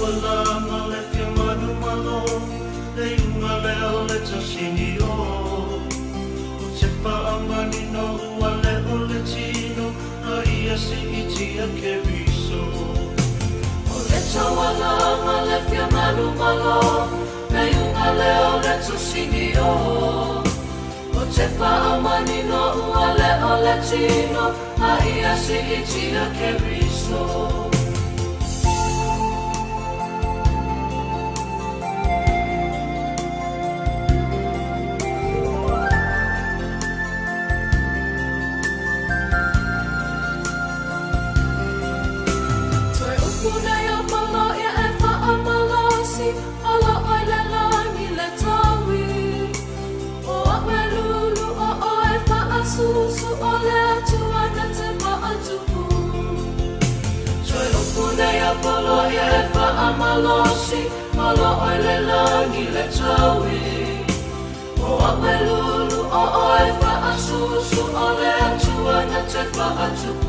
taualaga le fia manumalo, le iuga lea o le tasini o. O te faamanino ua le o le tino, a ia siitia Keriso. O le taualaga le fia manumalo, le iuga lea o le tasini o. O te faamanino ua le o le tino, a ia siitia Keriso. Toe upu nei o Paulo ia e faamalosi, ala oi le lagi le taui. O au e lulu o oe faasusu o le Atua na te maatupu. Toe upu nei o Paulo ia e faamalosi, ala oi le lagi le taui. O au e lulu o oe faasusu o le Atua na te maatupu.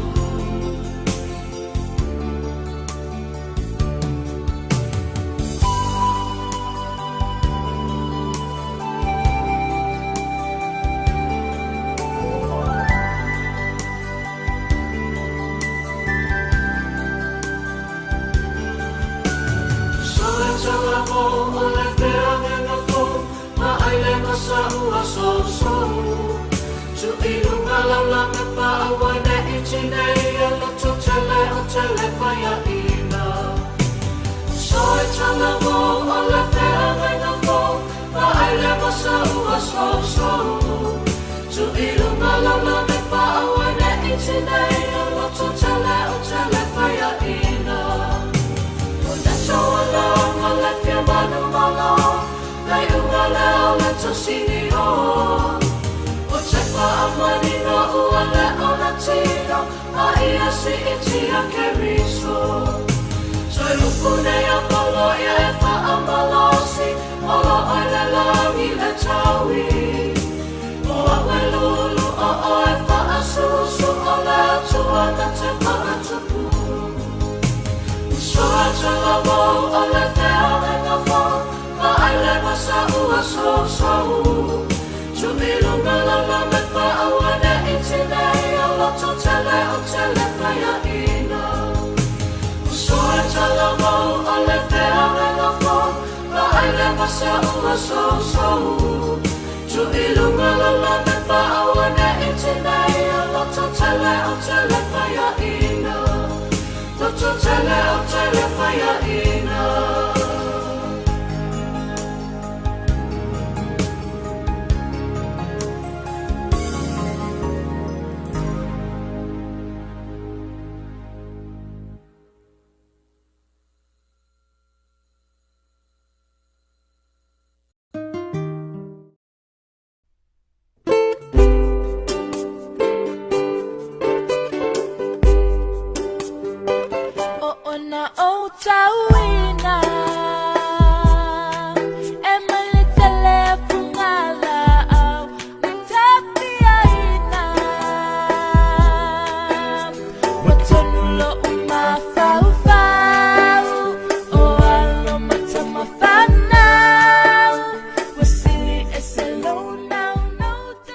O na o tauina e malitele fungala au tapiaina Watonulo umafaufau o alo matamafanau Wasili eselonau no te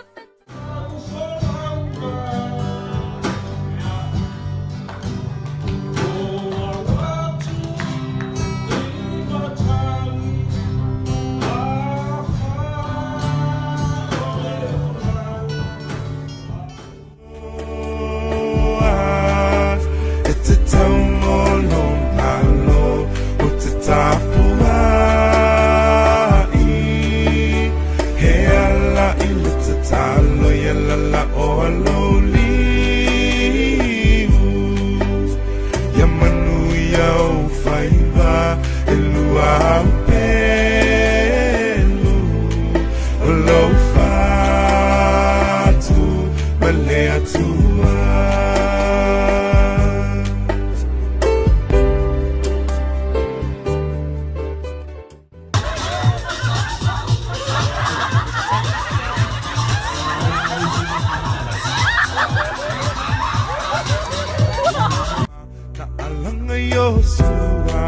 E te taumolo malo o te tapuai. He ala i le tatalo ia lala o alo liu. Ia manu ia o whaiva e lua au pelu. O lau fatu ma le atua. Ta'alanga Yosua.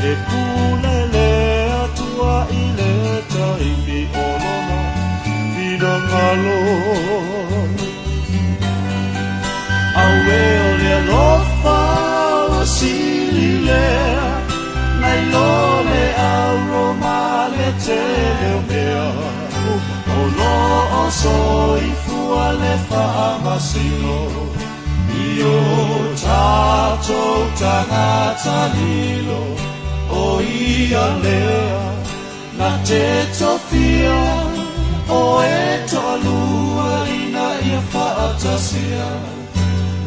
E pulele atua i le taimi o lona finagalo. Auē o le alofa ua sili lea nai lo le auro ma le tele o mea, o lo o soifua le faamasino i o tatou tagata lilo, o ia lea na te tofia o e toalua ina ia faatasia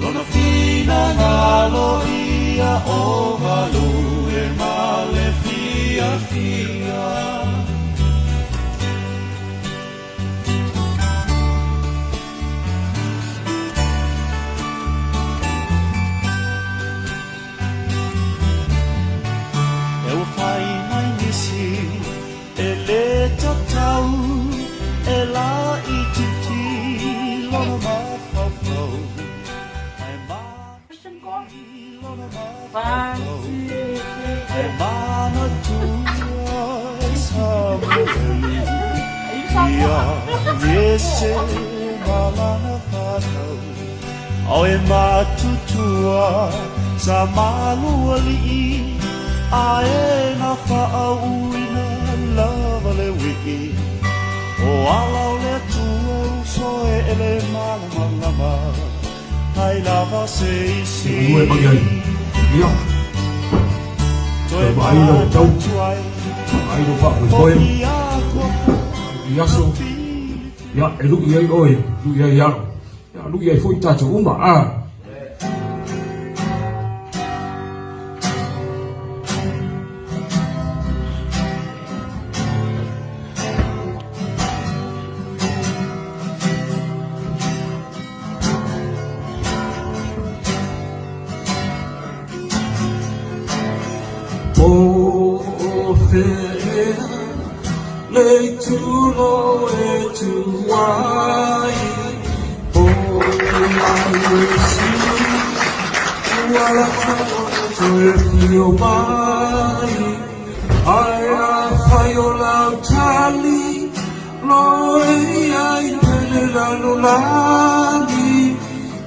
lona finagalo ia o galue ma le fiafia. E ua fai mai nisi e lē tatau e laʻitiiti lona mafaufau ae lona mafaufau ae manatua e Samuelu ia Iese ma lana fanau ao e matutua sa malualii ae na faauuina lava le ui'i o ala o le Atua uso e ele malamalama ai lava se isi. Ua e mai ai. Ia, Toe vaai lau tau. manatua ai Ai lo faamoemoe. foi akua I aso, ia, e lu'i ai oe, lu'i ai au. Ia, lu'i ai foi tatou uma. Ah. O fea le itu o e tu ai o ia Iesu ua lata ona toe afio mai ae afai o lau tali lo e ia i le lalolagi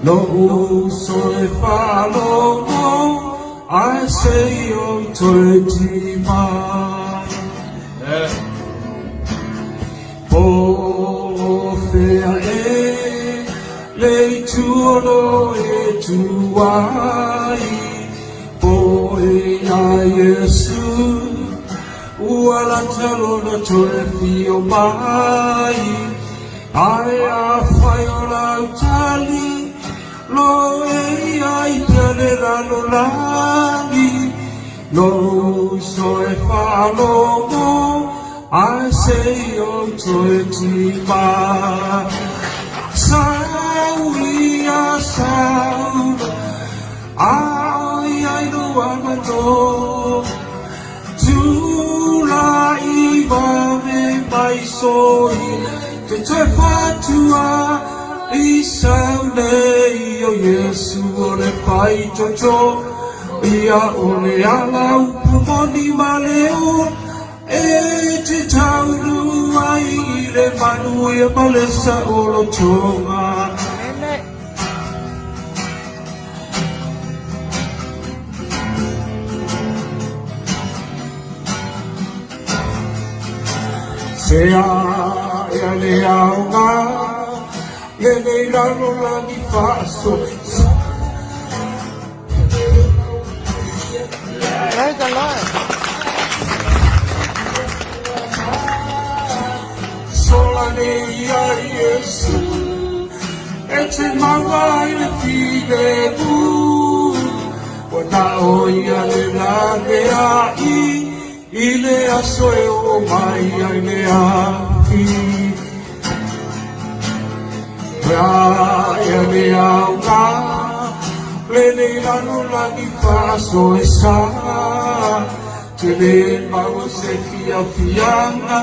lo'u uso e faalogo ae se i ou toe tili mai. Po o fea e le itu o lo e tu ai po e ia Iesu ua lata lona toe afio mai ae afai o lau tali lo e ia i le lalolagi lo'u uso e faalogo ae se i ou toe tili mai. Sau ia Saulo a o i ai lou avanoa Tula'i vave mai soia te toe faatua i sau nei o Iesu o le faitotoa ia o le ala upu moni ma le ola e te taunuu ai i le manuia ma le saolotoga. Se a ea le aoga lenei lalolagi faaso. Praise the Lord. Sola nei ia Iesu e te maua ai le filemu ua na o ia le laveai i le aso e oo mai ai le afi. Ea le aoga lenei lalolagi faasoesa te lē maua se fiafiaga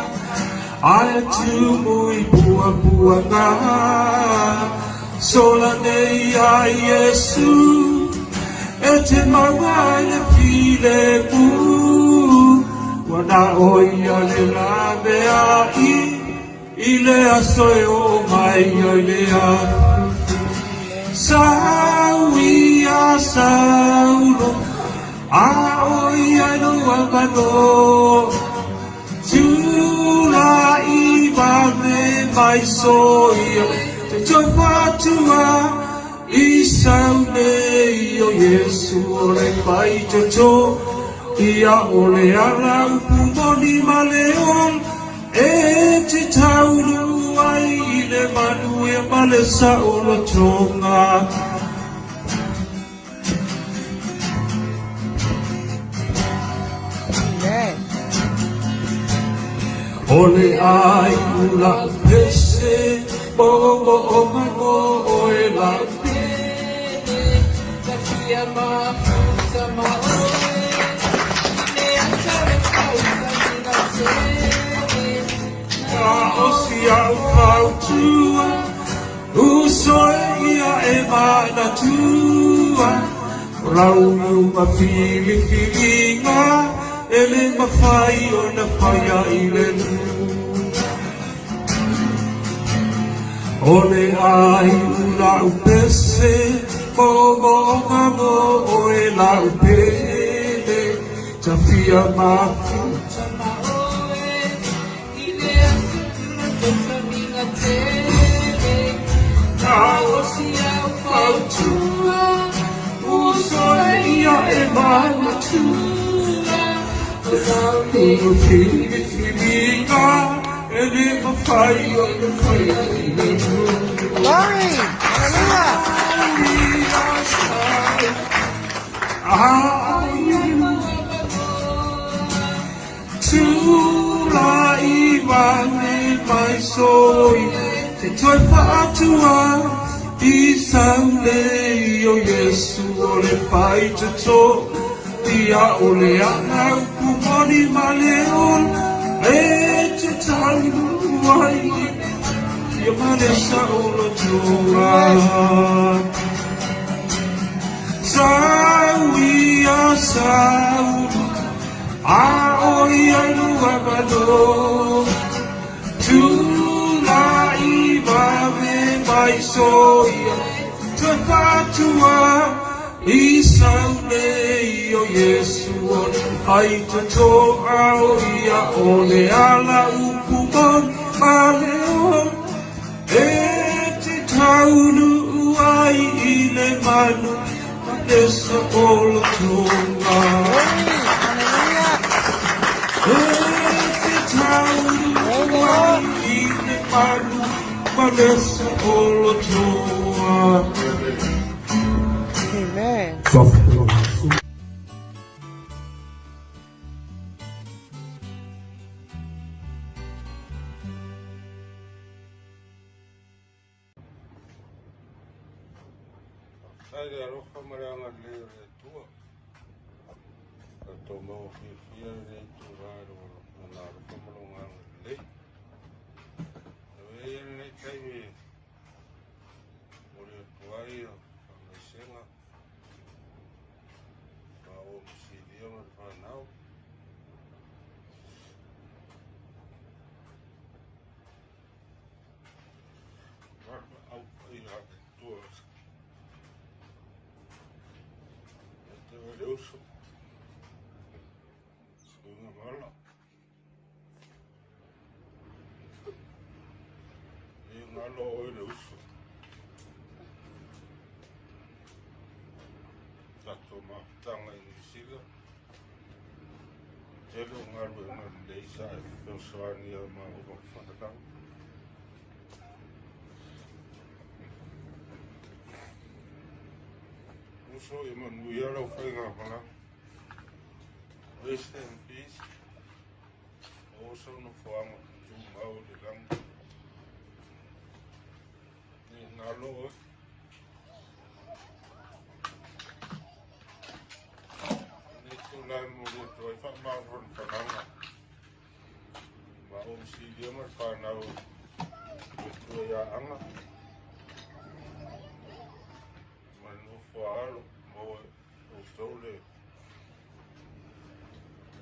ae tumu i puapuaga sola nei ia Iesu e te maua ai le filemu ua na o ia le laveai. I le aso e oo mai ai le afi. Sau ia Saulo, a o i ai lou avanoa. Tulai vave mai soia, te toe faatua i sau nei o Iesu o le faitoto. Ia o le ala upu moni ma le ola, e te taunuu ai i le manuia ma le saolotoga. O le a iu la'u pese, moomooga mo oe la'u pele, ta fia mafuta ma oe, i le ata o tausamiga tele. Na o si a'u fautua, uso e ia e manatua, o lau iuga filifiliga e le mafai ona faia i le lua. O le a iu la'u pese, moomooga mo oe la'u pele, ta fia mafuta ma oe, i le aso tula tausamiga tele. Na o si a'u fautua, uso e ia e manatua, o lau iuga filifiliga e le mafai ona faia i le lua. Glory! Hallelujah! Tulai vave mai soia, te toe faatua i sau nei o Iesu o le faitoto. Ia o le ala upu moni ma le ola, e te taunuu ai ia ma le saolotoga. Sau ia Saulo, a o i ai lou avanoa. Tulai vave mai soia, toe faatua i sau nei o Iesu o le faitoto. A o ia o le ala upu moni ma le ola, e te taunuu ai i le manu ma le saolotoga. Glory! Hallelujah! E te taunuu ai i le manu ma le saolotoga. Amen. Faafetai i le alofa ma le agalelei o le Atua. Tatou maua fiafia lenei itula i lona alofa ma lona agalelei. Ave ia lenei taimi e momoli atu ai faamaisega maua ma Silia ma le fanau. Au paia a le Atua. E te oe le uso. Suiga mala. E ngalo oe le uso. Tatou mafutaga i Niu Sila. Tele o galuega lelei sa e fesoasoani ai ma ou fanau. Uso ia manuia lau faigamalaga. Rest in peace. Maua sou nofoaga tumau i le lagi. E galo oe. Lenei itula e momoli atu ai faamafanafanaga ma ou Silia ma le fanau i le Atua ia Aga ma le nofo a alo. Maua e outou le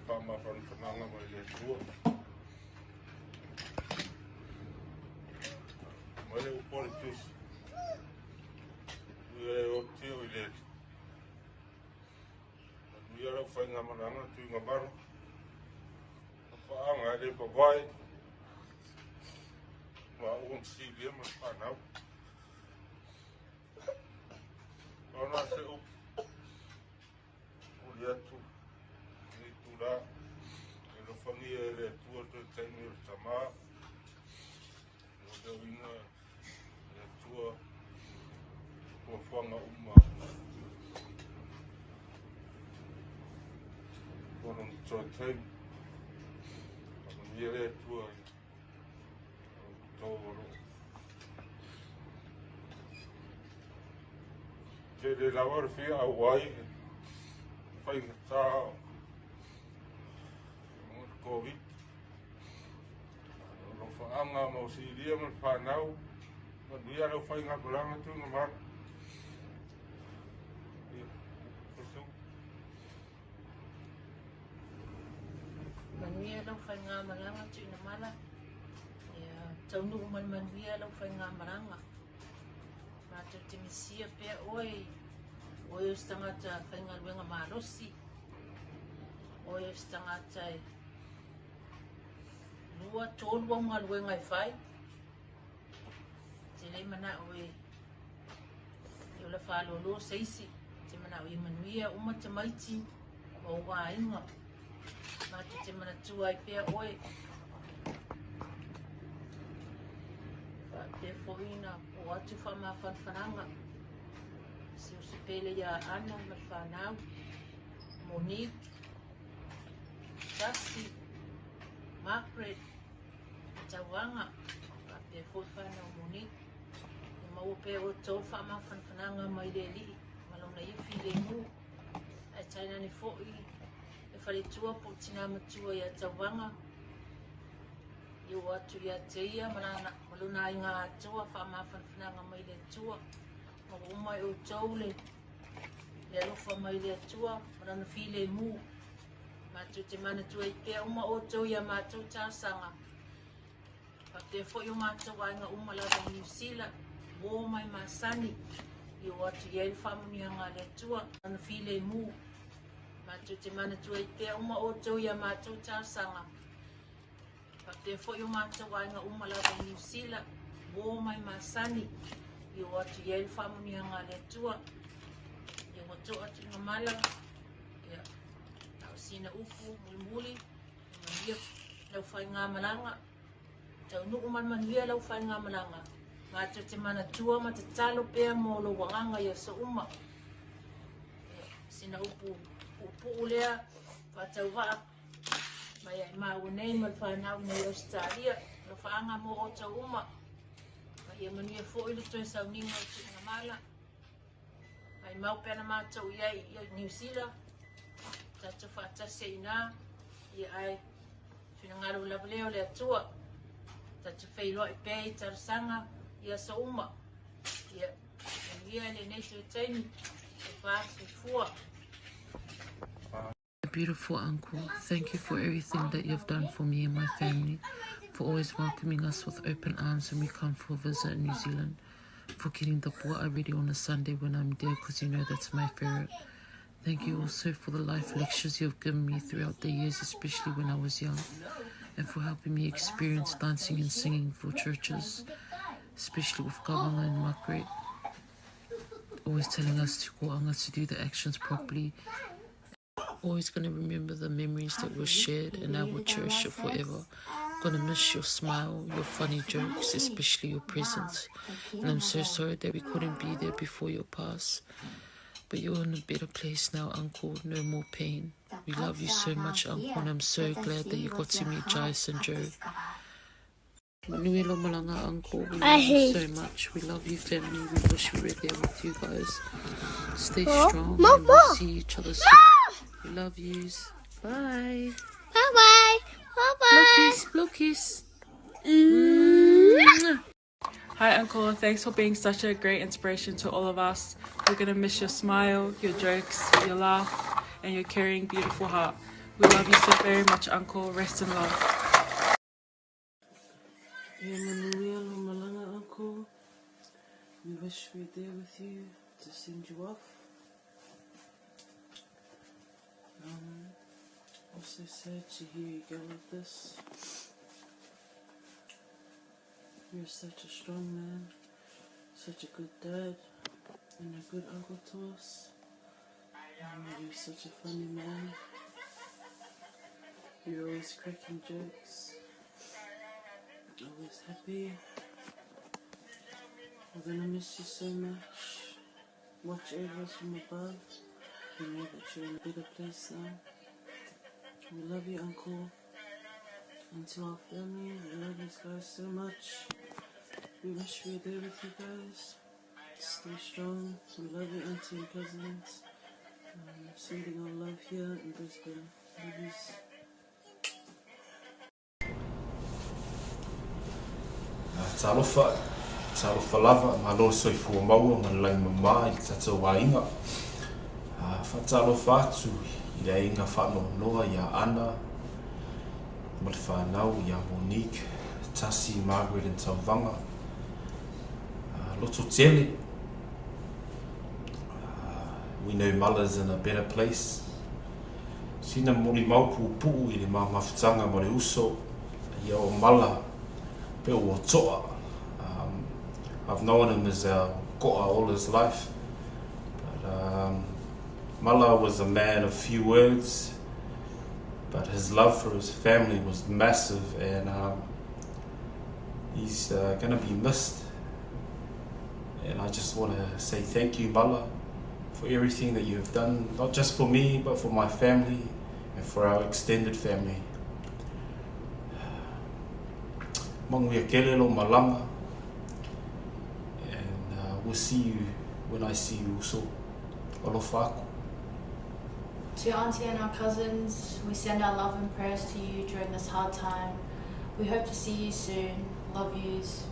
faamafanafanaga mai le Atua. po le tusi. Ui e o te o i le atu. Manuia lau faigamalaga Tuigamala. Faaga e le vavae. Maua ma Silia ma le fanau. Ona se upu momoli atu i lenei itula, e alofagia e le Atua toe taimi o le tama, e leoleoina e le Atua fuafuaga uma o lona toe taimi. Faamanuia le Atua i outou o lo o tele lava le fia auai i faigata o le Covid. O alofaaga ma o silia ma le fanau, manuia lau faigamalaga Tuigamala. Ia, Manuia lau faigamalaga Tuinamala. Ia taunuu ma le manuia lau faigamalaga. Matou te misia pea oe, oe o se tagata faigaluega malosi, oe o se tagata e lua, tolu au galuega e fai. Te le manao e e ola faalolo se isi, te manao ia manuia uma tamaiti ma ou aiga. Matou te manatua ai pea oe. Faapea foi na oo atu faamafanafanaga se uso pele ia Ana ma le fanau, Monique, Tasi, Margaret, Tauaga, faapea foi fanau Monique. Ia maua pea outou faamafanafanaga mai le Alii ma Lona ia filemu. Ae tainane foi le faletua po o tina matua ia Tauaga, i oo atu ia te ia ma lana ma lona aiga atoa faamafanafanaga mai le Atua. Maua uma e outou le le alofa mai le Atua ma lana filemu. Matou te manatua ai pea uma outou i a matou talosaga. Faapea foi o matou aiga uma lava i Niu Sila, uo mai masani, i oo atu i ai le faamanuiaga a le Atua, lana filemu. Matou te manatua ai pea uma outou i a matou talosaga. Faapea foi o matou aiga uma lava i Niu Sila, uo mai masani, i oo atu i ai le faamanuiaga a le Atua. Ia ua to'a Tuigamala, ia, a o sina upu mulimuli, ia manuia lau faigamalaga. Taunuu ma le manuia lau faigamalaga. Matou te manatua ma tatalo pea mo lou agaga i aso uma. Ia, sina upu puupuu lea faatauvaa mai ai maua nei ma le fanau nei Ausetalia. Alofaaga mo outou uma. Ma ia manuia foi le toe sauniga o Tuigamala. Maimau pea na matou i ai i Niu Sila, tatou faatasi ai i ina, ia ae finagalo lava lea o le Atua. Tatou feiloai pea i talosaga i aso uma. Ia, manuia lenei toe taimi, sofa, soifua. Beautiful uncle, thank you for everything that you've done for me and my family, for always welcoming us with open arms when we come for a visit in New Zealand, for getting the pua'a ready on a Sunday when I'm there because you know that's my favorite. Thank you also for the life lectures you've given me throughout the years, especially when I was young, and for helping me experience dancing and singing for churches, especially with Kavanga and Margaret, always telling us to go anga to do the actions properly. Always going to remember the memories that were shared, and I will cherish it forever. Gonna miss your smile, your funny jokes, especially your presence. And I'm so sorry that we couldn't be there before your pass. But you're in a better place now, Uncle. No more pain. We love you so much, Uncle, and I'm so glad that you got to meet Jais and Joe. Manuia lou malaga, Uncle. We love you so much. We love you, family. We wish we were there with you guys. Stay strong and we'll see each other soon. We love yous. Bye. Bye bye. Bye Blow bye. kiss, blow kiss. Mwah. Hi, Uncle. Thanks for being such a great inspiration to all of us. We're going to miss your smile, your jokes, your laugh, and your caring, beautiful heart. We love you so very much, Uncle. Rest in love. Ia manuia lou malaga, Uncle. wish we were there with you to send you off. Um, also sad to hear you go like this. You're such a strong man, such a good dad, and a good uncle to us. Um, you're such a funny man. You're always cracking jokes, always happy. We're gonna miss you so much. Watch over us from above. We know that you're in a better place now. We love you, Uncle. And to our family, we love you guys so much. We wish we were there with you guys. Stay strong. We love you, auntie and cousins. Um, sending our love here in Brisbane. Love yous. Talofa, talofa lava, malo le soifua maua ma le lagi mama i le tatou aiga. Faatalofa atu i le aiga faanoanoa ia Ana ma le fanau ia Monique, Tasi, Margaret and Tauvaga. Loto tele, we know Mala's in a better place. Sina molimau puupuu i le ma mafutaga ma le uso ia o Mala pe ua toa. I've known him as our ko'a all his life. But Mala was a man of few words, but his love for his family was massive, and he's going to be missed. And I just want to say thank you, Mala, for everything that you have done, not just for me, but for my family and for our extended family. Manuia tele lou malaga, and we'll see you when I see you also. Alofa aku. To Auntie and our cousins, we send our love and prayers to you during this hard time. We hope to see you soon. Love yous.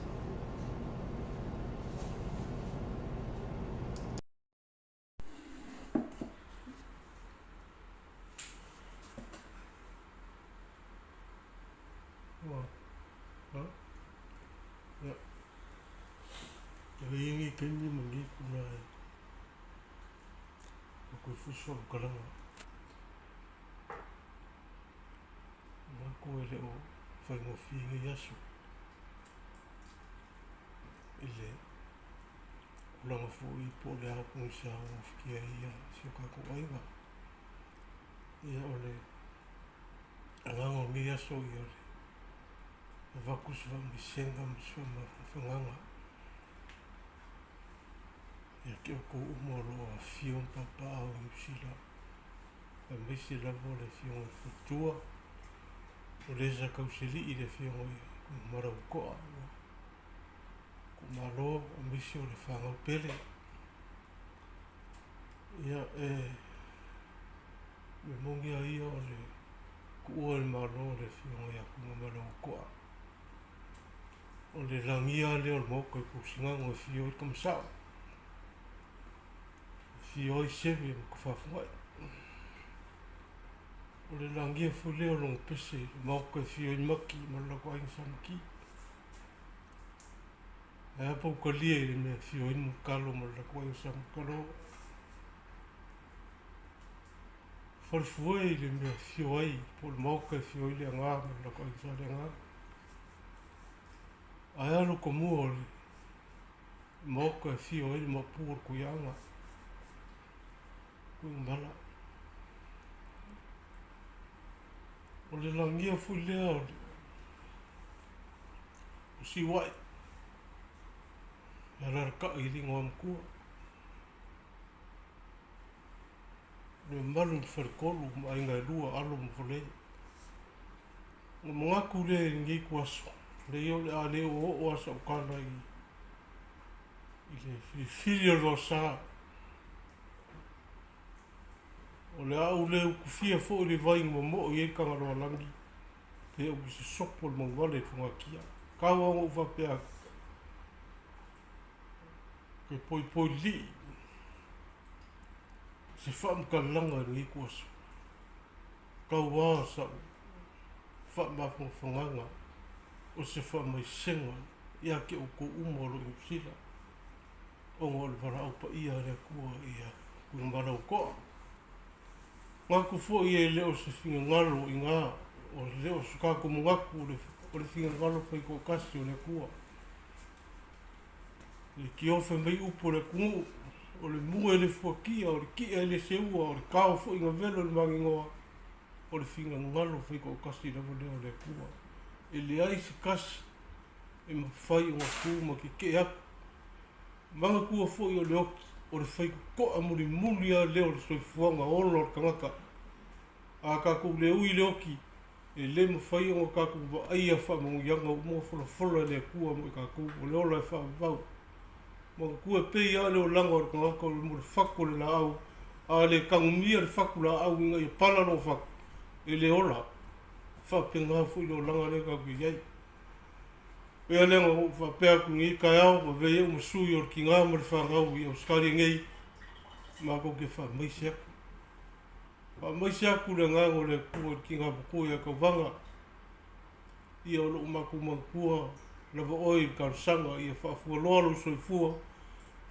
Ua, a, ia, e lei ai nei taimi ma nei puna e ma koe foi se faamatalaga. Manatu e le o faigofie nei aso i le tulaga foi po o le a pogisa o gafatia ai ia si o tatou aiga. Ia o le agaga o lenei aso ia o le avatu se faamaisega ma se faamafanafanaga ia te outou uma o lo o afifio ma papaaao i Niu Sila, aemaise lava o le afioga i le faletua, o le sa tausilii i le afioga i Tuimalautoa ua tuumalo, aemaise o le fanau pele. Ia, e mea moni lava ia o le tuua i le Malo o le afioga ia Tuigamalaotoa. O le lagia lea o le Maota i Pusigano e afio ai le Tama Sao, e afio ai Seve ma Tafafugai. O le lagia foi lea o lona pese i le Maota e afio ai Mati ma le latou aiga Sa Mati. Ae a pautalia i le mea e afio ai Mulitalo ma le latou aiga Sa Mulitalo. Falefue i le mea e afio ai po o le Maota e afio ai Leaga ma le latou aiga Sa Leaga. Ae a le tomua o le Maota e afio ai le Maopu o le Tuiaana, Tuigamala. O le lagia foi lea o le o Siua'i e alalatai i le igoamatua. Le mamalu i le faletolu ma aiga e lua, alo ma Valē. Ona manatu lea i lenei ituaso, leai o le a le oooo lava sau tala i i le filifili o le vaosa. O le a ou le utufia foi le vai na momoo i ai le Tagaloalagi pe ou te sosopo le manuvale i le fogatia. Tau lava ona ou faapea atu, ke poipoi lilii se faamatalaga i lenei ituaso. Tau lava sau faamafanafanaga o se faamaisega ia te outou uma o lo o i Niu Sila. Ona o le valaau paia a le Atua ia Tuigamala-ua-to'a. Manatu foi e le o se finagalo i ina, o le o se tatou manatu o le finagalo faitoatasi o le Atua. I le tiofe mai upu o le atunuu, o le mue e le fuatia, o le ti'a e le seua, o le tao foi na velo i le maninoa, o le finagalo faitoatasi lava lea o le Atua. E leai se tasi e mafai ona tu ma tetee atu. Manatua foi o le oti, o le faitotoa mulimuli lava lea o le soifuaga ola o le tagata. A tatou le ui i le oti, e le mafai ona tatou vaaia faamanuiaga uma ua folafola e le Atua mo i tatou, o le ola e faavavau. Manatua e pei lava le olaga o le tagata o le mo le fatu o le laau, a le tanumia le fatu laau ina ia pala lona fatu, e le ola. E faapena foi le olaga lea tatou te i ai. Pea lea na ou faapea atu i lenei taeao, ua avea ai au ma sui o le tina ma le fanau i Ausetalia nei, matou te faamaise atu. Faamaise atu le agaga o le Atua i le tina matua ia Tauvaga, ia o loo matou manatua lava oe i le talosaga ia faafualoa lou soifua,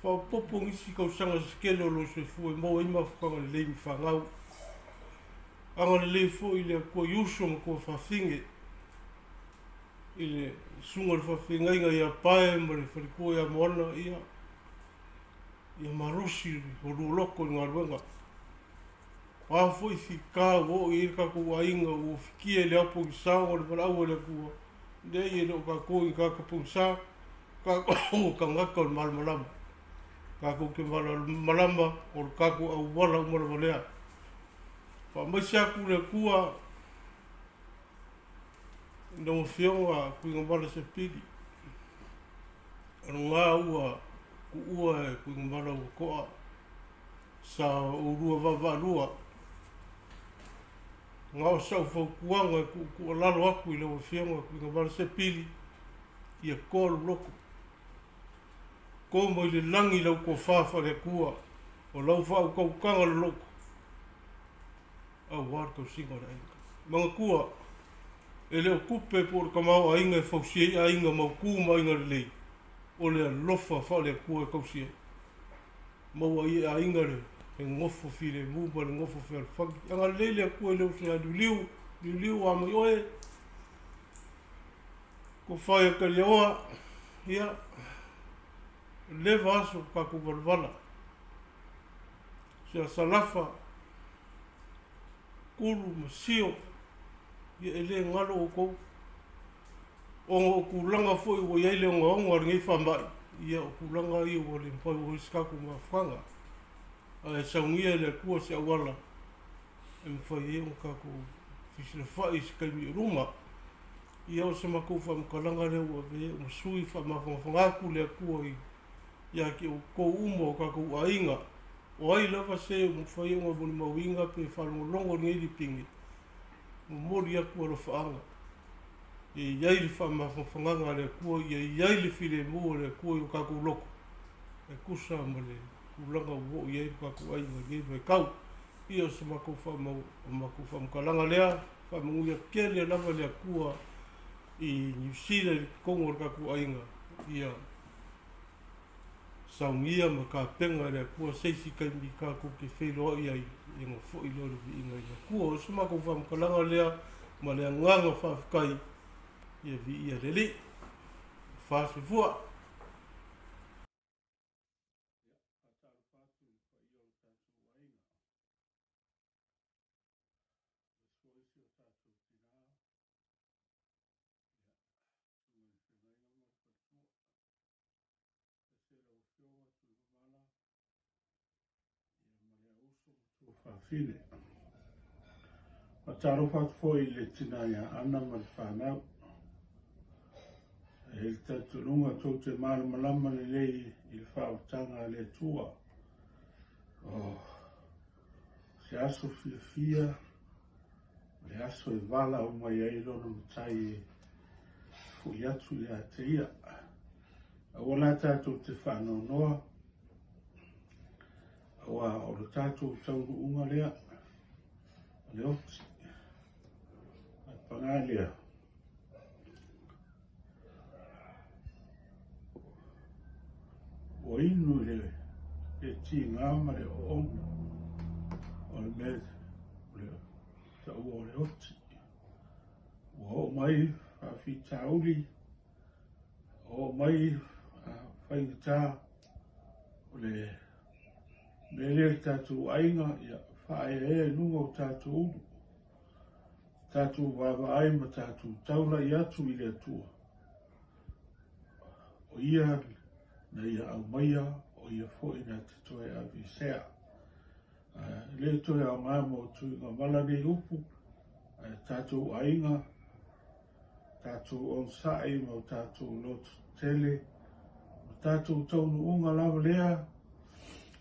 faaopoopo nisi tausaga se tele o lou soifua e maua ai mafutaga lelei ma fanau. Agalelei foi le Atua i uso ma tuafafine i le susuga o le faafeagaiga ia Pae ma le faletua ia Moana, ia, ia malosi o lua loto i le galuega. O a foi fita ua oo i ai le tatou aiga ua fikia i le ao pogisa ona o le valaau a le Atua, leai e le o tatou i tagata pogisa, tatou o tagata o le malamalama. Tatou te malamalama o le tatou auala uma lava lea. Faamaise atu le Atua i lau Afioga Tuigamala Sepili, o lena ua tuua e Tuigamala ua to'a sa oulua vaavaalua. Na o sau fautuaga e tuutuualalo atu i lau Afioga Tuigamala Sepili, ia toa lou loto. To mai le lagi lau tofa faale-Atua, o lau faautautaga loloto, aua le tausiga o le aiga. Manatua, e le o tupe po o le tamaoaiga e fausia ai aiga mautu ma aiga lelei, o le alofa faale-Atua e tausi ai. Maua ai e aiga le nofo filemu ma le nofo fealofani. Agalelei le Atua i le uso ia Liuliu, Liuliu a mai oe, tofa ia Taliaoa, ia, leva aso tatou valavala. Sia Salafa, Kulu ma Sio, ia e le galo outou. Ona o tulaga foi ua i ai le ogaoga o lenei faamai, ia o tulaga ia ua le mafai ua i se tatou mafutaga. Ae saunia e le Atua se auala e mafai ai ona tatou fesilafai i se taimi o luma. Ia o se matou faamatalaga lea ua avea ai ma sui faamafanafana atu le Atua i ia te outou uma o tatou aiga. O ai lava se ua mafai ona molimauina pe faalogologo i lenei lipini, momoli atu alofaaga. Ia i ai le faamafanafanaga a le Atua, ia i ai le filemu a le Atua i o tatou loto, e tusa ma le tulaga ua oo i ai lo tatou aiga i lenei vaitau. Ia o se matou faamatalaga lea, faamanuia tele lava le Atua i Niu Sila i totonu o le tatou aiga, ia saunia ma tapena e le Atua se isi taimi tatou te feiloai ai, ia ona foi lea o le viiga i le Atua. O se matou faamatalaga lea ma le agaga faafetai, ia viia le Alii. Fa soifua. Tuafafine. Faatalofa atu foi i le tina ia Ana ma le fanau. E i ai le talitonuga tou te malamalama lelei i le faautaga a le Atua. Oh, se aso fiafia, o le aso e valaau mai ai lona matai e foi atu ia te ia. Aua la tatou te faanoanoa, aua o le tatou taunuuga lea, o le oti. Ae paga lea, ua inu i le tigā ma le oona o le mea o le taua o le oti. Ua oo mai faafitauli, oo mai faigata o le mea lea le tatou aiga, ia faaeaea i luga o tatou ulu, tatou vaavaai ma tatou taulai atu i le Atua. O ia na ia aumaia, o ia foi na te toe aveesea. E le toe aoga mo Tuigamala nei upu, ae tatou aiga, tatou onosai ma o tatou loto tele, o tatou taunuuga lava lea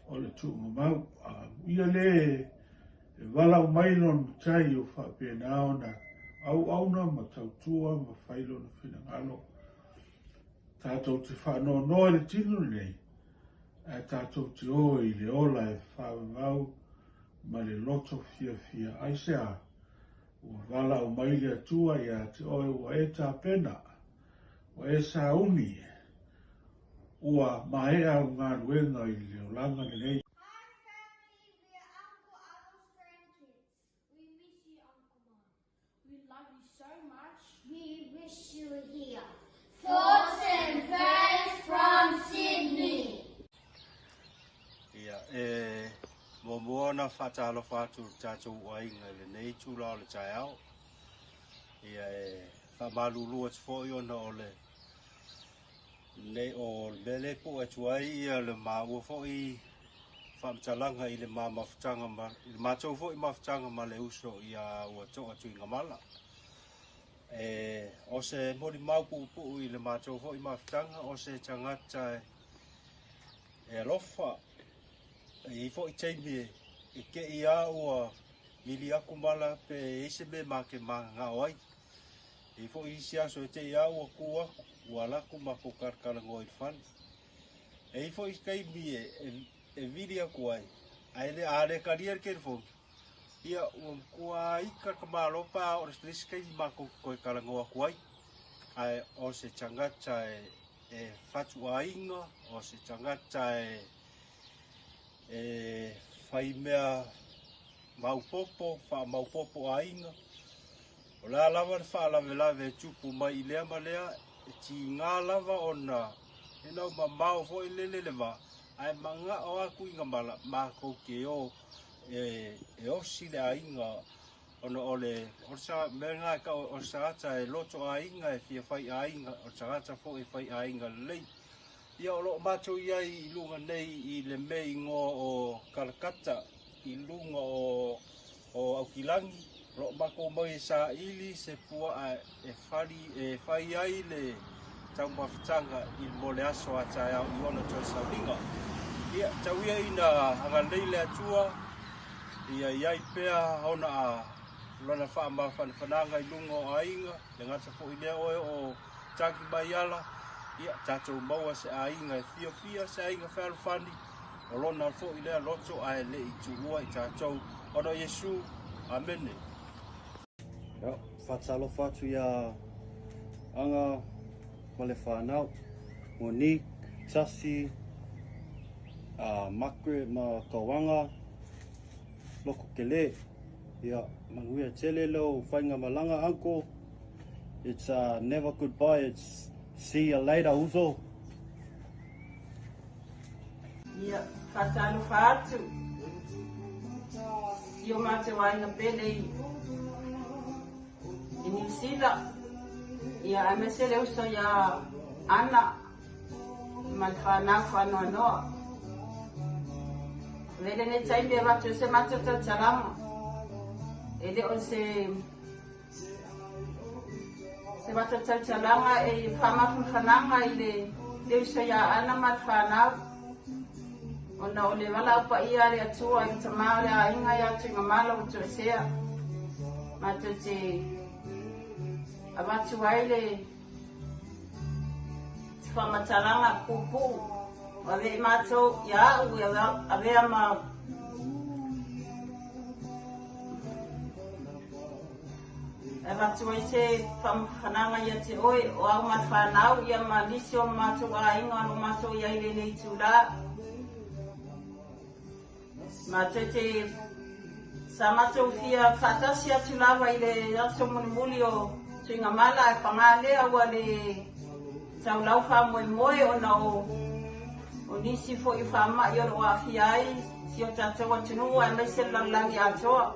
o le tuugamau. Amuia le e valaau mai lona matai o faapena ona auauna ma tautua ma fai lona finagalo. Tatou te faanoanoa i le tino lenei, ae tatou te o i le ola e faavavau ma le loto fiafia. Aisea? Ua valaau mai le Atua ia te oe ua e tapena, ua e sauni, ua maea au galuega i le olaga lenei. Hi family, we are Uncle Arnold's grandkids. We miss you, Uncle Mark. We love you so much. We wish you were here. Thoughts and prayers from Sydney. Ia, e muamua ona faatalofa atu i le tatou aiga i lenei itula o le taeao. Ia, e faamalulu atu foi ona o le le o le mea lea e pue atu ai ia le maua foi faamatalaga i le ma mafutaga ma i le matou foi mafutaga ma le uso ia ua to'a Tuigamala. E o se molimau puupuu i le matou foi mafutaga o se tagata e alofa. E i ai foi taimi e te i a ua mili atu mala pe i ai se mea ma te mananao ai. E i ai foi isi aso e te i a ua tu atu, ua ala atu matou talatalanoa i le fale. E i ai foi taimi e vili atu ai, ae le, a le talia le telefoni, ia ua matua ika le tamaloa pe a oo i le isi taimi matou te toe talanoa atu ai. Ae o se tagata e fatuaiga, o se tagata e fai mea maopoopo, faamaopoopo aiga. O le a lava le faalavelave e tupu mai i lea ma lea, e tiga lava ona e lau mamao foi lele le va, ae manao lava Tuigamala matou te o e osi le aiga ona o le mea lena e tau o le tagata e loto aiga, e fia fai aiga, o le tagata foi e fai aiga lelei. Ia o lo o matou i ai i luga nei i le mea igoa o Kalakata i luga o Aukilagi, o lo o matou mai e saili se puaa e fali e fai ai le taumafataga i mo le aso a taeao i ona toe sauniga. Ia tau ia ina agalelei le Atua ia i ai pea ona lona faamafanafanaga i luga o aiga, le gata foi lea oe o Taki mai ala, ia tatou maua se aiga e fiafia, se aiga fealofani, o lona foi lea loto ae le i tuua i tatou ona o Iesu. Amene. Ia, faatalofa atu ia Aga ma le whanau, Monique, Tasi, Margaret ma Kauanga, Loko Kele. Ia, manuia tele lau faigamalaga, uncle. It's never goodbye, it's see ya later, uso. Ia, faatalofa atu i o matou aiga pele i Niu Sila, ia aemaise le uso ia Ana ma le fanau faanoanoa. Avea lenei taimi e avatu ai se matou tautalaga, e le o se Se matou tautalaga e faamafanafanaga i le uso ia Ana ma le fanau, ona o le valaau paia a le Atua i le tama o le aiga ia Tuigamala ua toesea. Matou te avatu ai le faamatalaga puupuu ua avea i matou ia au e avea ma E avatu ai se faamafanafanaga ia te oe, o au ma le fanau, ia ma nisi o matou aiga o lo o matou i ai i lenei itula. Matou te sa matou fia faatasi atu lava i le aso mulimuli o Tuigamala ae paga lea ua le taulau faamoemoe ona o o nisi foi o faamai o lo o aafia ai si o tatou atunuu aemaise le lalolagi atoa.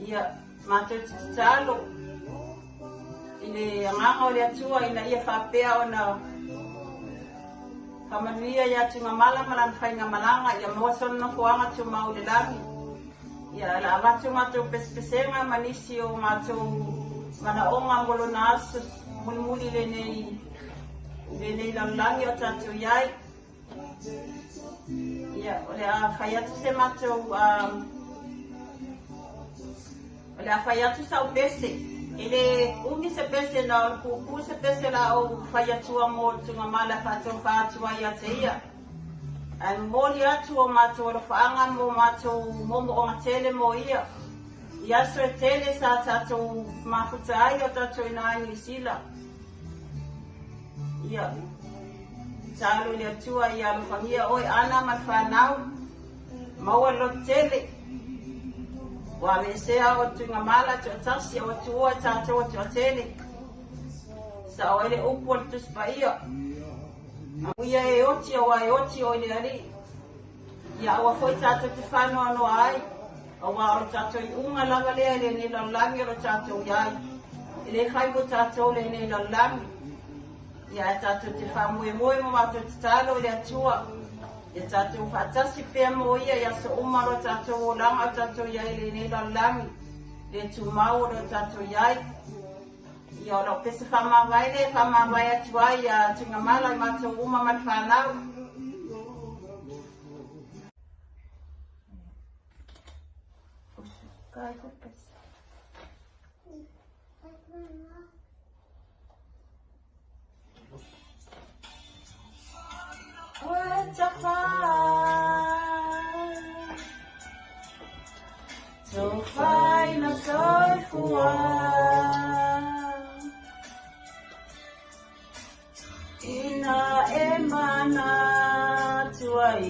Ia, matou te tatalo i le agaga o le Atua ina ia faapea ona faamanuia ia Tuigamala ma lana faigamalaga, ia maua sona nofoaga tumau i le lagi. Ia, o le a avatu matou pesepesega ma nisi o matou manaoga mo lona aso mulimuli i lenei, i lenei lalolagi o tatou i ai. Ia, o le a fai atu se matou, um, o le a fai atu sau pese. E le umi se pese na o le puupuu se pese la ou fai atua mo le Tuigamala e faatofa atu ai ia te ia. Ae momoli atu o matou alofaaga mo matou moomooga tele mo ia. I aso e tele sa tatou mafuta ai o tatou ina i Niu Sila. Ia, tatalo i le Atua ia alofagia oe Ana ma le fanau, maua le loto tele. Ua aveesea oe Tuigamala toatasi a ua tuua e tatou a toatele. Sao ai le upu a le Tusi Paia. Amuia e oti aua e oti oe le Alii. Ia aua foi tatou te faanoanoa ai, aua o le tatou iuga lava lea i lenei lalolagi o lo tatou i ai. E le fai mo tatou lenei lalolagi. Ia ae tatou te faamoemoe ma matou tatalo i le Atua, ia tatou faatasi pea mo ia i aso uma o lo tatou olaga o tatou i ai i lenei lalolagi le tumau o lo tatou i ai. Ia, o lau pese faamavae lea e faamavae atu ai ia Tuigamala i matou uma ma le fanau. Ina e manatu ai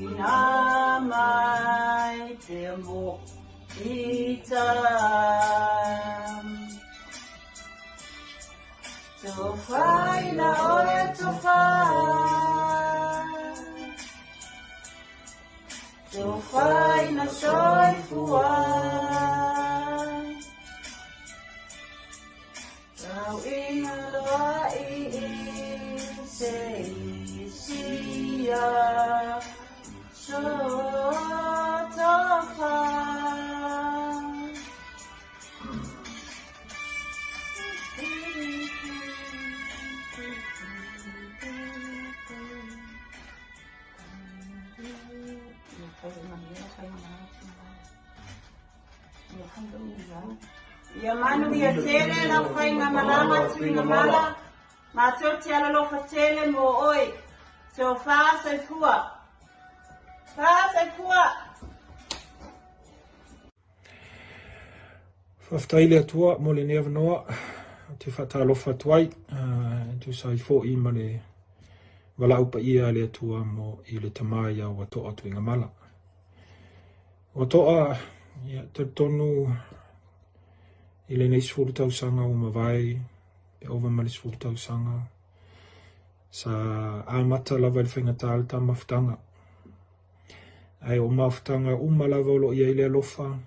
ina mai te mo i Tofaina oe tofa Tofaina soifua Tau ina loa i se isia So tofa Ia manuia tele lau faigamalaga Tuigamala, matou te alolofa tele mo oe. Tofa soifua. Fa soifua. Faafetai i le Atua mo lenei avanoa ou te faatalofa atu ai e tusa ai foi ma le valaau paia a le Atua mo i le tama ia ua to'a Tuigamala. Ua to'a, ia, talitonu i lenei 10 tausaga ua mavae, pe ova ma le 10 tausaga, sa amata lava i le faigata le ta mafutaga. Ae o mafutaga uma lava o lo o i ai le alofa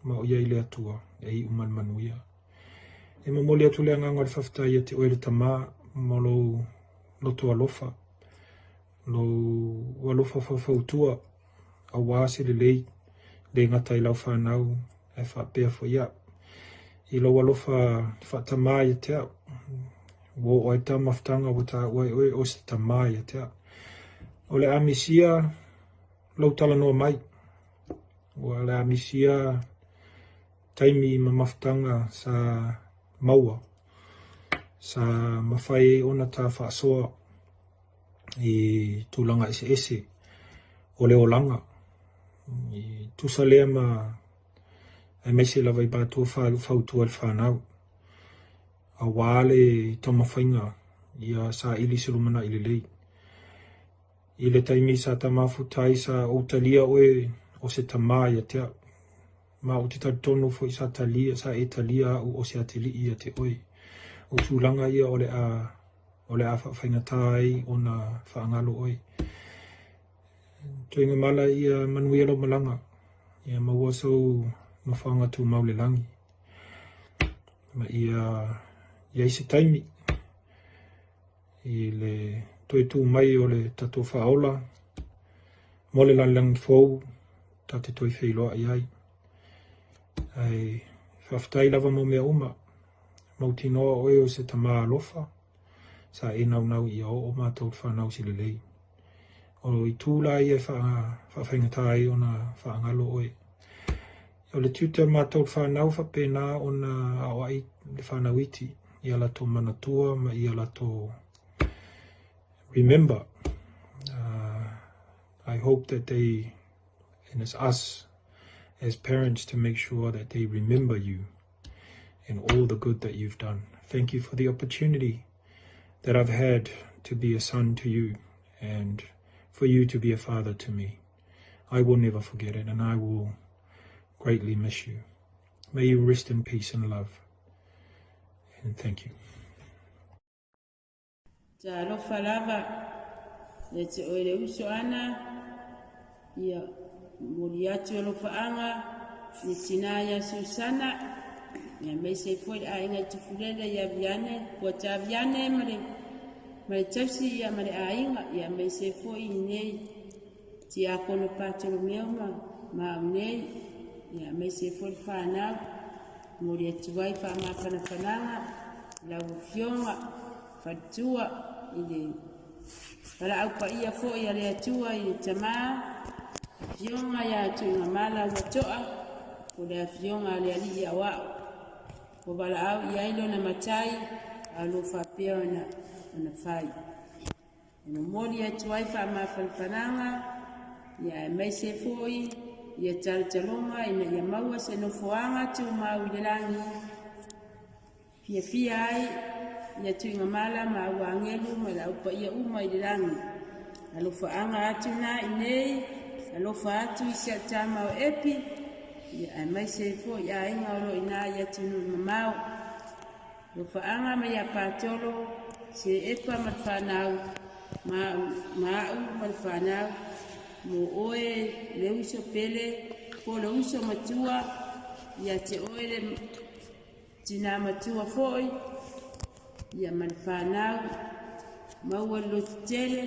ma o i ai le Atua e iu ma le manuia. E momoli atu le agaga o le faafetai ia te oe le Tama mo lou loto alofa, lou alofa faufautua aua se lelei, le gata i lau fanau ae faapea foi au. I lou alofa faatamā ia te au, ua oo ai ta mafutaga ua taua ai oe o se tamā ia te au. O le a misia lou talanoa mai, ua le a misia taimi ma mafutaga sa maua, sa mafai ai ona ta faasoa i tulaga eseese o le olaga. I tusa lea ma aemaise lava i matou fautua i le fanau aua le taumafaiga ia saili se lumanai lelei. I le taimi sa ta mafuta ai sa ou talia oe o se tamā ia te au. Ma ou te talitonu foi sa talia, sa e talia au o se atalii ia te oe. O tulaga ia o le a, o le a faafaigata ai ona faagalo oe. Tuigamala ia manuia lau malaga, ia maua sou nofoaga tumau i le lagi. Ma ia i ai se taimi i le toe tū mai o le tatou faaola mo le lalolagi fou ta te toe feiloai ai. Ae faafetai lava mo mea uma. Mautinoa oe o se tamā alofa, sa e naunau ia oo matou le fanau se lelei. O itu la ia e faafaigata ai ona faagalo oe. O le tiute o matou le fanau faapena ona aoai le fanau iti ia latou manatua ma ia latou remember. I hope that they, and it's us as parents to make sure that they remember you and all the good that you've done. Thank you for the opportunity that I've had to be a son to you and for you to be a father to me. I will never forget it and I will greatly miss you. May you rest in peace and love. And thank you. Talofa lava ia te oe le uso ana, ia momoli atu alofaaga i le tinā ia Susana, ia aemaise ai foi le aiga i Tufulele ia Viane, Puata Viane ma le ma le tausi ia ma le aiga, ia aemaise ai foi i lenei Tiakono Patolomeo ma ma au nei, ia aemaise ai foi le fanau, momoli atu ai faamafanafanaga i lau Afioga faletua i le valaau paia foi a le Atua i le Tamā, Afioga ia Tuigamala ua to'a, po le Afioga a le Alii Aoao. Ua valaau i ai lona matai, a o lo o faapea ona, ona fai. E momoli atu ai faamafanafanaga, ia aemaise foi ia talotaloga ina ia maua se nofoaga tumau i le lagi, Fiafia ai ia Tuigamala ma au agelu ma le au paia uma i le lagi. Alofaaga atu na i nei, alofa atu i si au tama o Epi, ia aemaise ai foi i aiga o lo o ina i atunuu mamao. Alofaaga mai ia Patolo, se Epa ma le fanau, ma au, ma au ma le fanau, mo oe le uso pele, po le uso matua, ia te oe le Tinā matua foi, ia ma le fanau, maua le loto tele,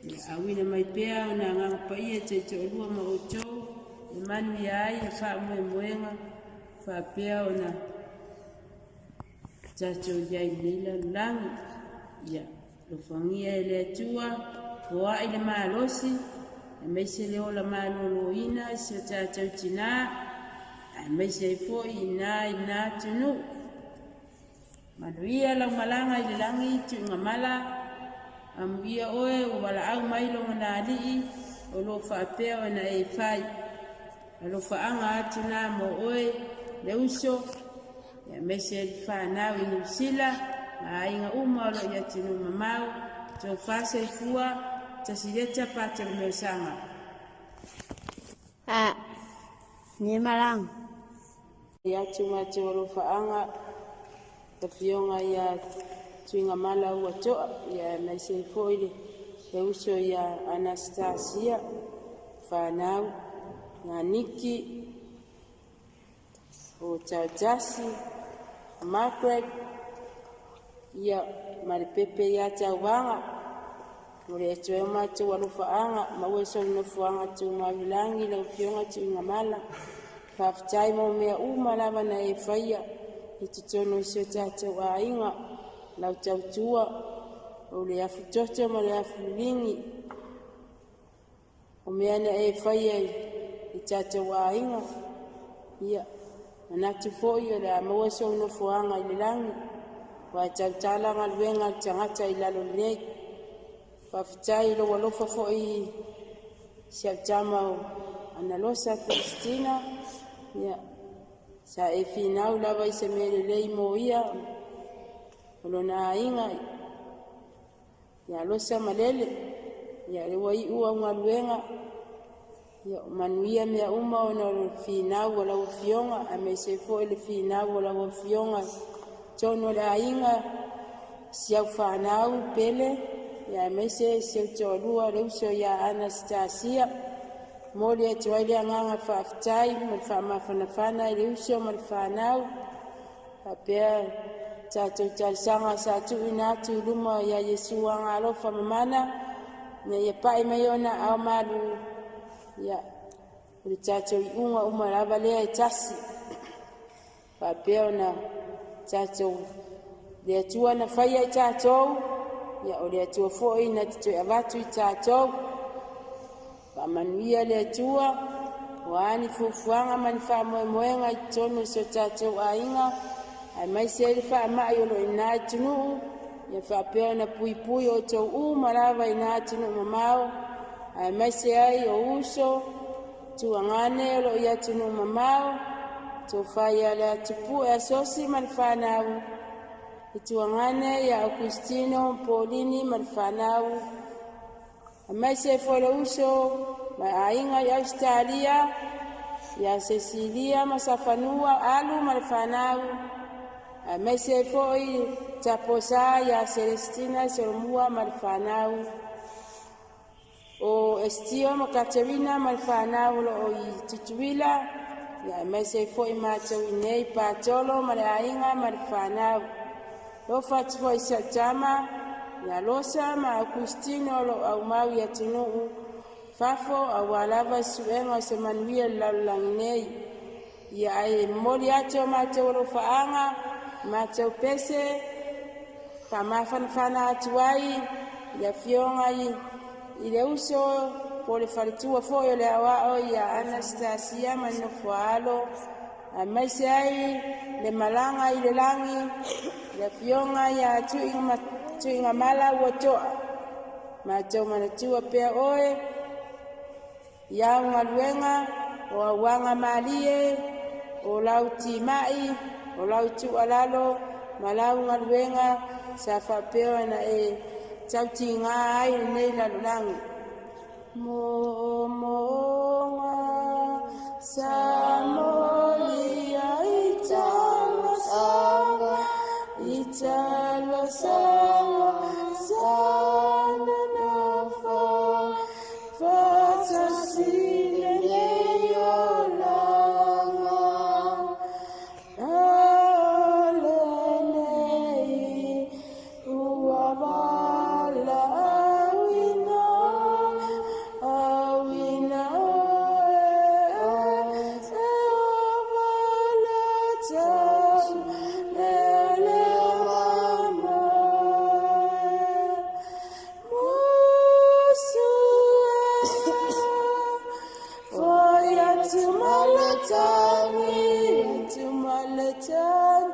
ia auina mai pea ona Agaga Paia e taitoalua ma outou, e manuia ai le faamoemoega faapea ona tatou i ai i lenei lalolagi. Ia alofagia e le Atua, foai le malosi, aemaise le ola maloloina i si o tatou tinā, aemaise ai foi i ina i lena atunuu. Manuia lau malaga i le lagi, Tuigamala, amuia oe ua valaau mai lona Alii o lo o faapea ona e fai. Alofaaga atu na mo oe, le uso, aemaise le fanau i Niu Sila ma aiga uma o lo o i atunuu mamao, tofa soifua, Tasileta Patolomeosaga. A, ne malaga. I atu matou alofaaga, Afioga ia Tuigamala ua to'a, ia aemaise ai foi le le uso ia Anastasia, fanau, na Niki, o Tautasi, Margaret, ia ma le pepe ia Tauvaga, mo le atu ai o matou alofaaga, maua sou nofoaga tumau i lagi lau Afioga Tuigamala. Faafetai mo mea uma lava na e faia i totonu o si o tatou aiga, lau tautua, o le afutoto ma le afuliligi, O mea na e faia i tatou aiga, ia, manatu foi o le a maua sou nofoaga i le lagi, aua e tautala galuega a le tagata i lalo nei. Faafetai i lou alofa foi i si au tama o Analosa Christina, ia, sa e finau lava i se mea lelei mo ia, o lona aiga, ia Losa ma Lele. Ia, le ua iu au galuega. Ia, o manuia mea uma ona o le finau a lau Afioga, aemaise ai foi le finau a lau Afioga i totonu o le aiga, si au fanau pele, ia aemaise si ou toalua le uso ia Anastasia. Momoli atu ai le agaga faafetai ma le faamafanafana i le uso ma le fanau, faapea tatou talosaga sa tuuina atu i luma ia Iesu Agaalofa Mamana, ina ia pai mai ona aao malu, ia, o le tatou iuga uma lava lea e tasi. Faapea ona tatou le Atua na faia i tatou, ia o le Atua foi na te toe avatu i tatou. Faamanuia le Atua, o a ni fuafuaga ma ni faamoemoega i totonu o si o tatou aiga, aemaise ai le faamai o lo o i ina atunuu, ia faapea ona puipui outou uma lava i ina atunuu mamao, aemaise ai o uso, tuagane o lo o i atunuu mamao, tofa ia Leatupue Asosi ma le fanau, le tuagane ia Augustino Polini ma le fanau, aemaise ai foi le uso ma aiga i Ausetalia, ia Cecilia ma Safanua Alu ma le fanau, aemaise ai foi Taposa ia Celestina Solomua ma le fanau, o Estio ma Katerina ma le fanau o lo o i Tutuila, ia aemaise ai foi matou i nei Patolo ma le aiga ma le fanau. Lofa atu foi i si au tama, ia Losa ma Augustino o lo o aumau i atunuu fafo aua lava suega o se manuia i le lalolagi nei. Ia ae momoli atu o matou alofaaga, matou pese, faamafanafana atu ai i le afioga i le uso po le faletua foi o le aoao ia Anastasia ma le nofoaalo, aemaise ai le malaga i le lagi le afioga ia Tuigamala ua toa. Matou manatua pea oe i au galuega, o auaga malie, o lau timai, o lau tuualalo ma lau galuega sa faapea ona e tautiga ai lenei lalolagi. Momoga sa molia i talosaga, i talosaga sa nonofo faatasi lenei olaga. Ale nei ua valaauina, auina oe e o leoleo mai. Musu foi atu maletani, atu maletani,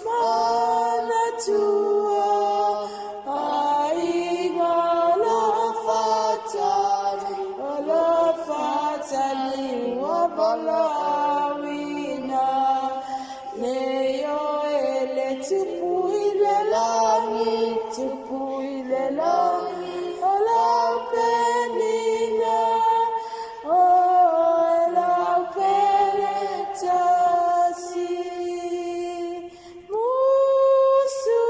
manatua aiga alofatani, alofatani ua valaauina. Nei oe le tupu i le lagi, tupu i le lagi, o lau penina, o lau pele tasi. Musu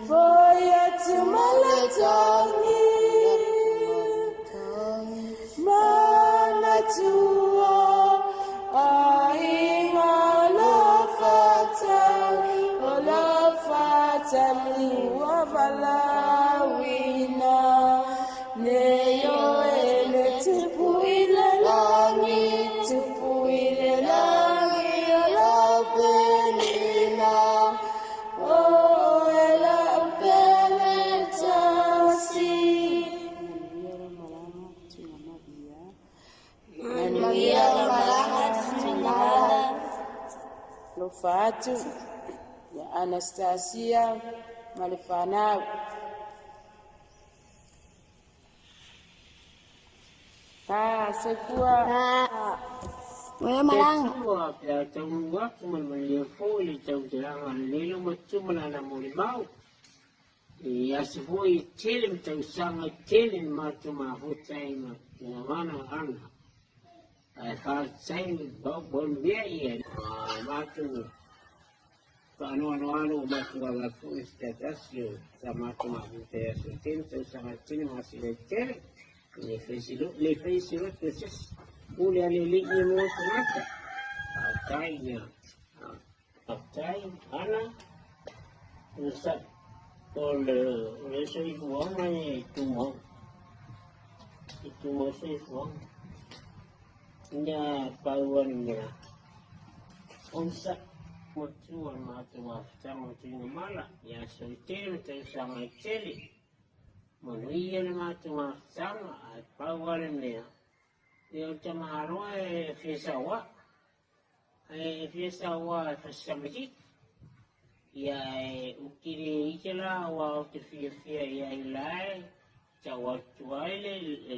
foi atu maletani, manatua aiga alofatani, alofatani ua valaauina. Nei oe le tupu i le lagi, tupu i le lagi, o lau penina, o lau pele tasi. Manuia lau malaga Tuigamala. Lofa atu ia Anastasia ma le fanau. Pa, soifua. Manuia malaga. Tua pe a taunuu atu ma le manuia foi le tautalaga a le lelo matua ma lana molimau. I aso foi e tele ma tausaga e tele na matou mafuta ai ma Tuigamala Ana. Ae faafetai mo le mea ia matou faanoanoano ua matou vaavaai foi i se tasi o sa matou mafuta i aso e tele tausaga e tele masina e tele. Le fai se loto e se isi, pule a le Alii ia mo tagata. Faafetai ia. Faafetai Ana. O le soifuaga e tumau. E tumau soifuaga. Ina pau lava le mea, onosai. Matua matou mafutaga o Tuigamala, i aso e tele ma tausaga e tele. Manuia le matou mafutaga, ae pau lava le mea, ia o le tamaloa e fia sauaʻ, e fia sauā e fasisamasisi. Ia e ou te le ita la aua ou te fiafia i ai la e tau atu ai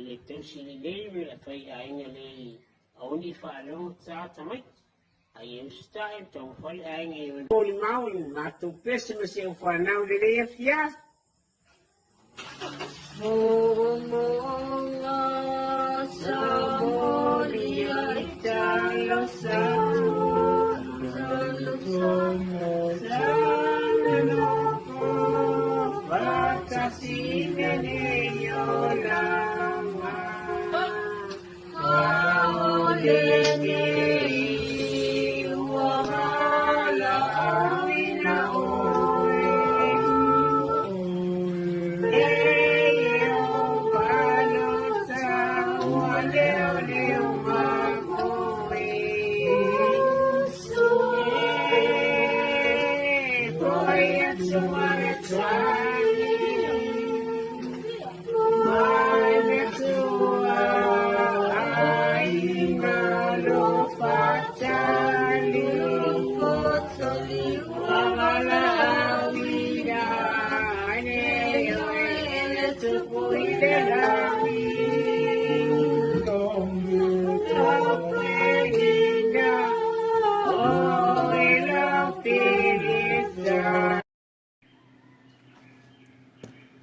le tausi lelei ma le faiaiga lelei aua ne i faalogo ta tamaiti. Ai e usitai ma taumafai le aiga e molimau i matou pese ma si au fanau lelei afiafi.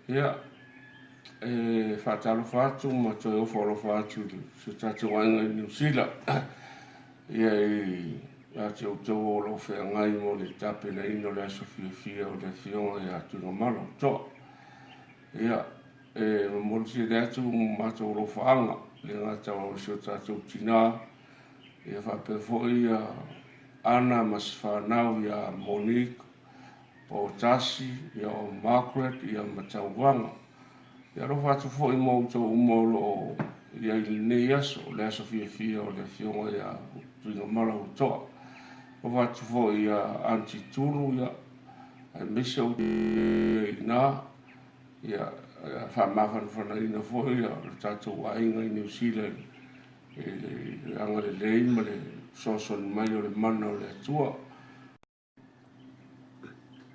Ia, e faatalofa atu ma toe ofo alofa atu i si o tatou aiga i Niu Sila. Ia i ia te outou o lo o feagai mo le tapenaina o le aso fiafia o le Afioga ia Tuigamala o Toa. Ia, e momoli tele atu matou alofaaga, le gata o si o tatou tinā, ia faapea foi ia Ana ma si fanau ia Monique, o Tasi, ia o Margaret, ia ma Tauvaga. Ia alofa atu foi mo outou uma o lo o i ai i lenei aso, le aso fiafia o le Afioga ia Tuigamala Utoa. Alofa atu foi ia Aunty Tulu, ia, aemaise o i ina, ia, faamafanafanaina foi ia le tatou aiga i Niu Sila i le agalelei ma le fesoasoani mai o le mana o le Atua.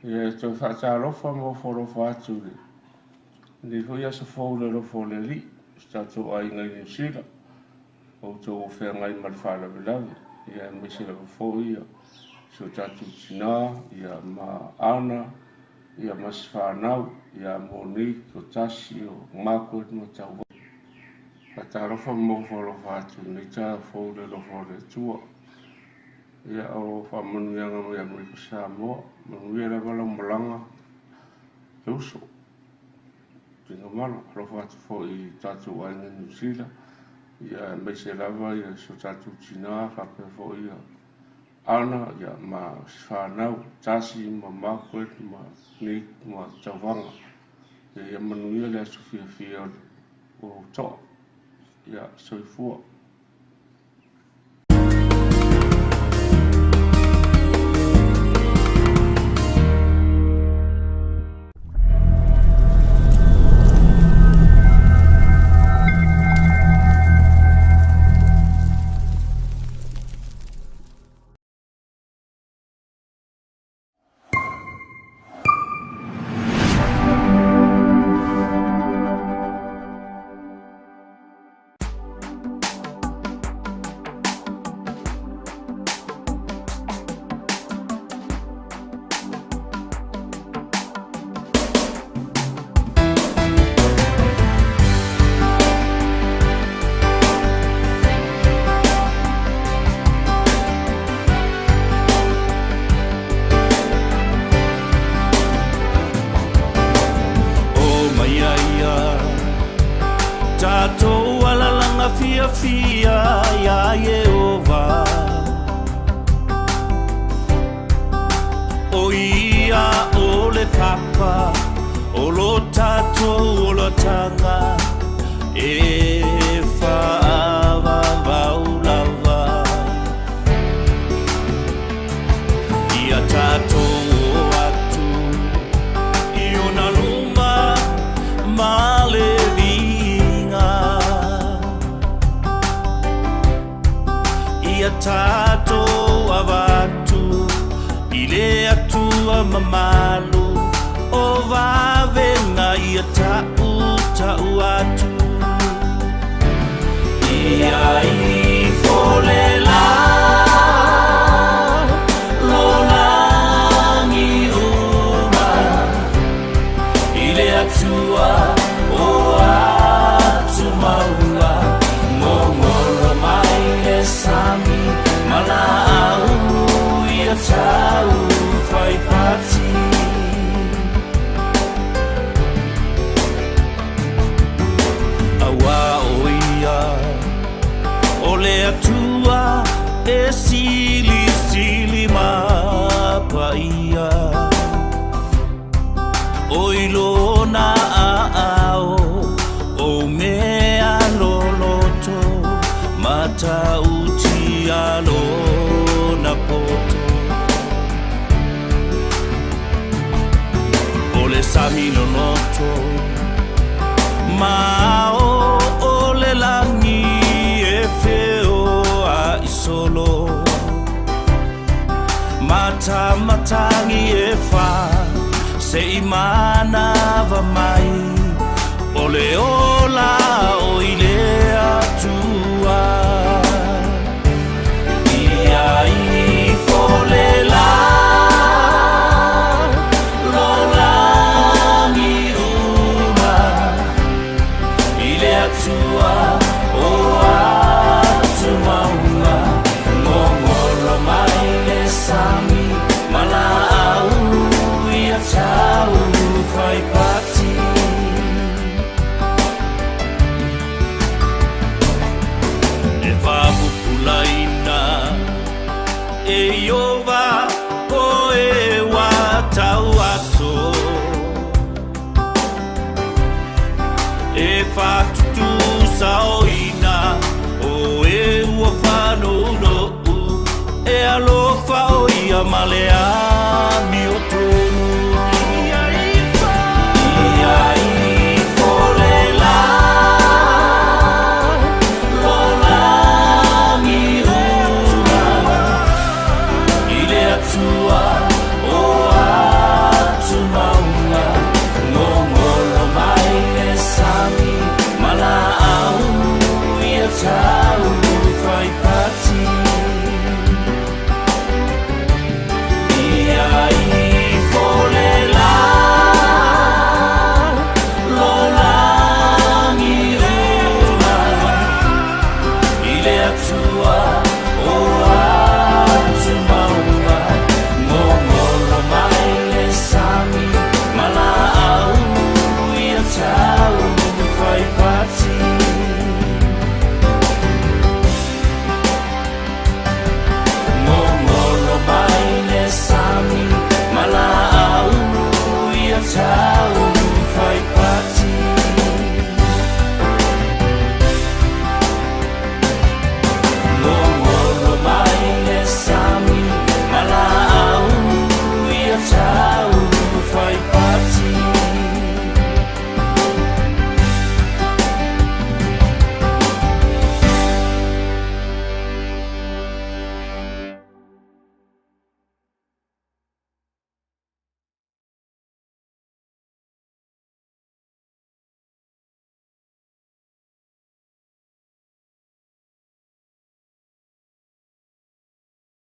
Ia e toe faatalofa ma ofo alofa atu i lenei foi aso fou i le alofa o le Alii, si tatou aiga i Niu Sila, o outou o feagai ma le faalavelave, ia aemaise lava foi ia si o tatou tinā, ia ma Ana, ia ma si fanau, ia Monique, o Tasi, o Margaret ma Tauva. Faatalofa ma ofo alofa atu i lenei taeao fou i le alofa o le Atua. Ia, o faamanuiaga mai Amerika Samoa. Manuia lava lau malaga e uso. Tuigamala, alofa atu foi i tatou aiga i Niu Sila, ia aemaise lava ia si o tatou tinā faapea foi ia Ana ia ma si fanau, Tasi ma Margaret ma Nick ma Tauvaga. Ia, ia manuia le aso fiafia o le toa. Ia, soifua. fiafia iā Ieova. ʻO ia ʻo le papa o lo tātou olataga e faavavau lava. Ia tātou o atu i ona luma ma le viiga. Ia tātou avatu i le Atua mamalu o vavega ia taʻutaʻu atu. Ia ifo le lā lo lagi uma i le Atua o atu maua gogolo mai le sami ma laau ia tau faipati. Auā ʻo ia ʻo le Atua e silisili ma paia. ʻO i lona aao o mea loloto matautia lona poto. ʻO le sami loloto ma ao o le lagi e feoaʻi solo. Matamatagi e fā seʻi manava mai ʻo le ola o i le Atua. Ia ifo le lā lo lagi uma i le Atua o atu maua gogolo mai le sami ma laau ia tau faipati. E faapupulaina e Ieova o e ua tauaso e faatutusaoina o e ua faanounou e alofa ʻo ia ma le